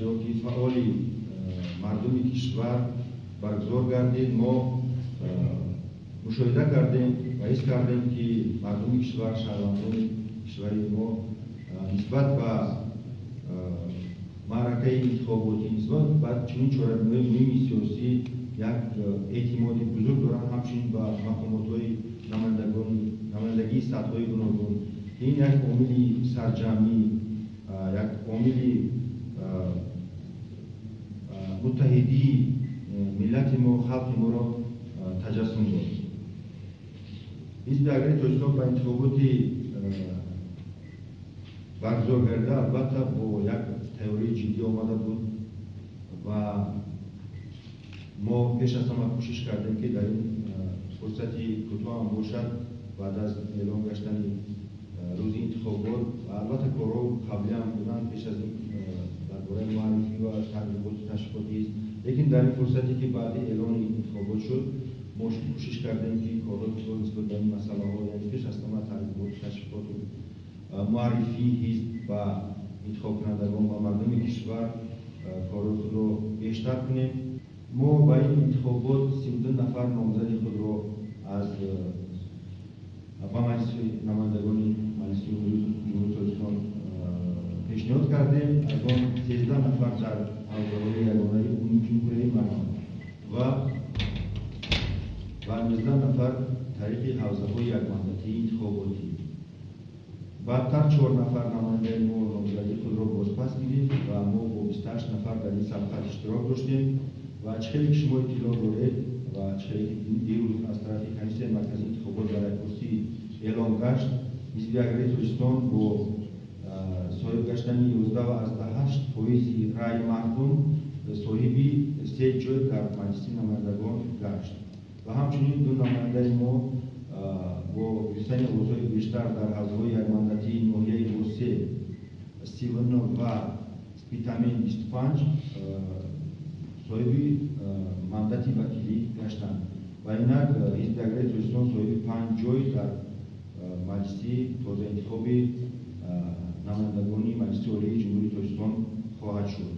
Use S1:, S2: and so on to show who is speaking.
S1: иштироки фаъоли мардуми кишвар баргузор гардид. Мо мушоҳида кардем ва ҳис кардем, ки мардуми кишвар, шаҳрвандони кишвари мо нисбат ба маъракаи интихоботӣ, нисбат ба чунин чорабиниҳои муҳими сиёсӣ як эътимоди бузург доранд, ҳамчунин ба мақомотҳои намояндагии сатҳҳои гуногун. Ин як омили сарҷамъӣ, як омили муттаҳидии миллати мо, халқи моро таҷассум дод. Ҳизби Аграрии Тоҷикистон ба интихоботи баргузор гардида, албатта, бо як тайёрии ҷиддӣ омада буд ва мо пеш аз ҳама кӯшиш кардем, ки дар ин фурсати кӯтоҳам бошад, баъд аз эълон гаштани рӯзи интихобот, ва албатта корҳо қаблиам буданд пеш аз ин дар бораи муаррифӣ ва тарғиботу ташвиқоти ҳизб, лекин дар ин фурсате, ки баъди эълони интихобот шуд, мо кӯшиш кардем, ки корҳои худро нисбат ба ин масъалаҳо, яъне пеш аз ҳама тарғиботу ташвиқоту муаррифии ҳизб ба интихобкунандагон ва мардуми кишвар, корҳои худро бештар кунем. Мо ба ин интихобот 32 нафар номзади худро аз ба Маҷлиси намояндагони Маҷлиси Ҷумҳурии Тоҷикистон пешниҳод кардем. Аз он 13 нафар дар ҳавзаҳои ягонаи умумиҷумҳуриявӣ ва 19 нафар тариқи ҳавзаҳои якмандатии интихоботӣ. Баъдтар чор нафар намояндаи мо номзадии худро бозпас гирифт ва мо бо 28 нафар дар ин сабқат иштирок доштем. Ва чӣ хеле ки шумо иттилоъ доред ва чӣ хеле ки дирӯз аз тарафи Комиссияи марказии интихобот дар райпурсӣ эълон гашт, Ҳизби Аграрии Тоҷикистон бо соҳиб гаштани 11,8% раъи мардум соҳиби се ҷой дар Маҷлиси намояндагон гашт. Ва ҳамчунин ду намояндаи мо бо гирифтани овозҳои бештар дар ҳавзаҳои якмандатии ноҳияи Восе 39 ва Спитамен 25 соҳиби мандати вакилӣ гаштанд. Ва инак Ҳизби Аграрии Тоҷикистон соҳиби панҷ ҷой дар Маҷлиси тозаинтихоби намояндагони Маҷлиси Олии Ҷумҳурии Тоҷикистон хоҳад шуд.